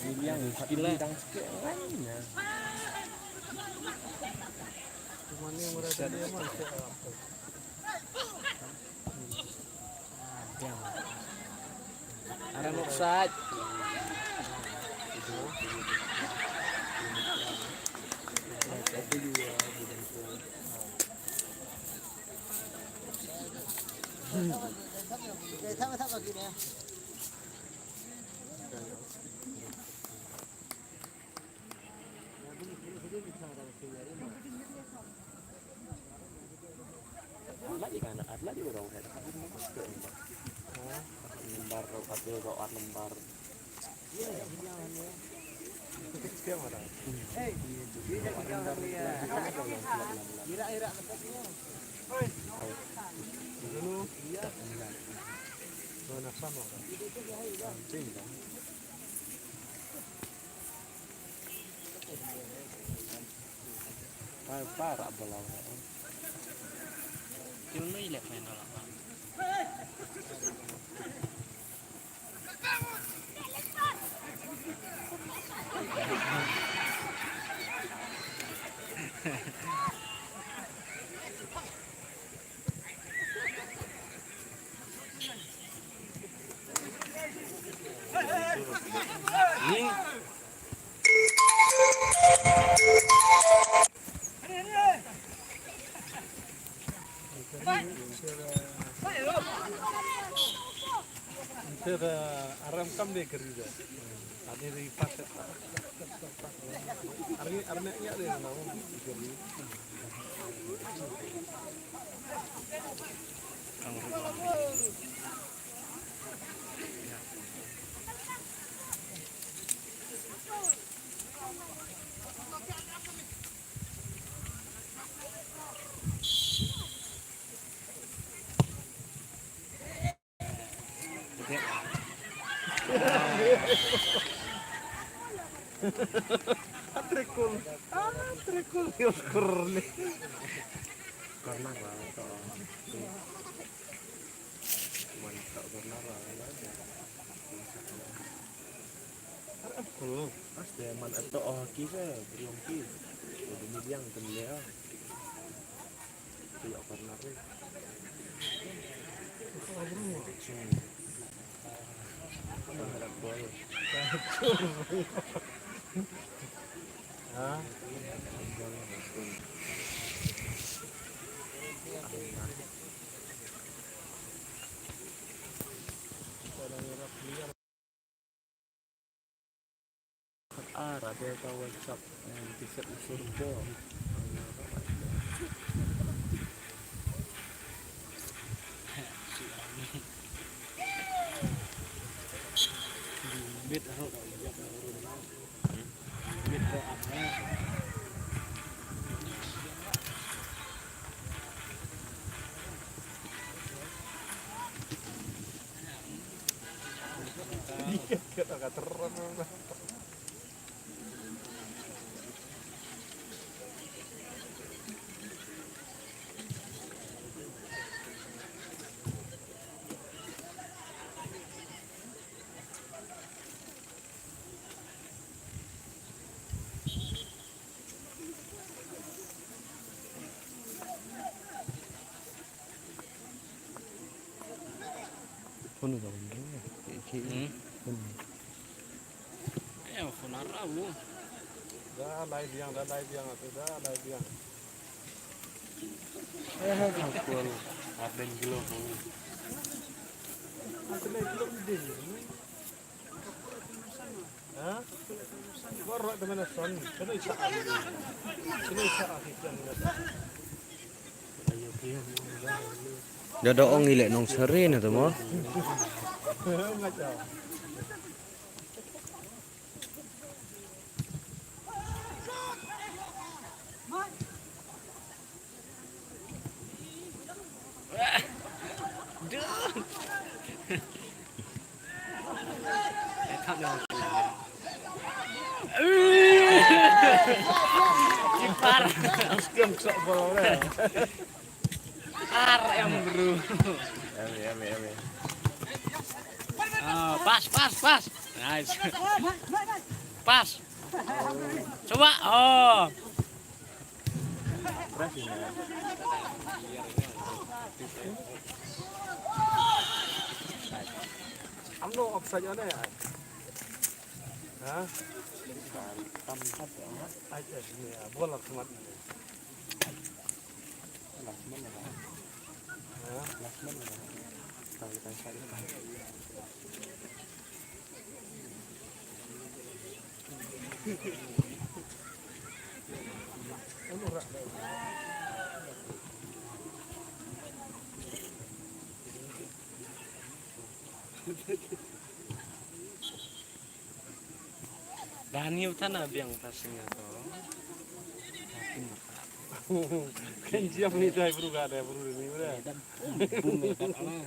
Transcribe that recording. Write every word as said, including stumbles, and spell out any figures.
Yang gila. Yang. Arem offside. Arem kam de kari de. Ade ri pas. Arni arni ya de na. Atrikul, atrikul, yos kurni. Karena apa? Mantap, karena apa? Atrikul, pasti man atau oh kisah, belum kisah. Udah miliang, udah miliang. Ar, ada ka WhatsApp, eh, ti sep usur ko. Bit aro ka ujak aro. Bit aro apa? Phone ka bun ring. Hmm. Phone. Eh, phone ara bu. Da lai biang, da lai biang, atu da lai biang. Eh, thang kul. Arden gelo bu. Atu lai gelo din. Dodo ong ilek nong seri na tu mo. Kipar. Ar em bro. Emi, emi, emi. Ah, pas, pas, pas. Nice. Pas. Coba. Oh. Am no offside ane. Ha? Ai, ai, ya, bola kemat. Ha? Daniel tana biang ta singa to. Kan jiam ni dai bru ga dai bru ni bru. Bum ni tak ana.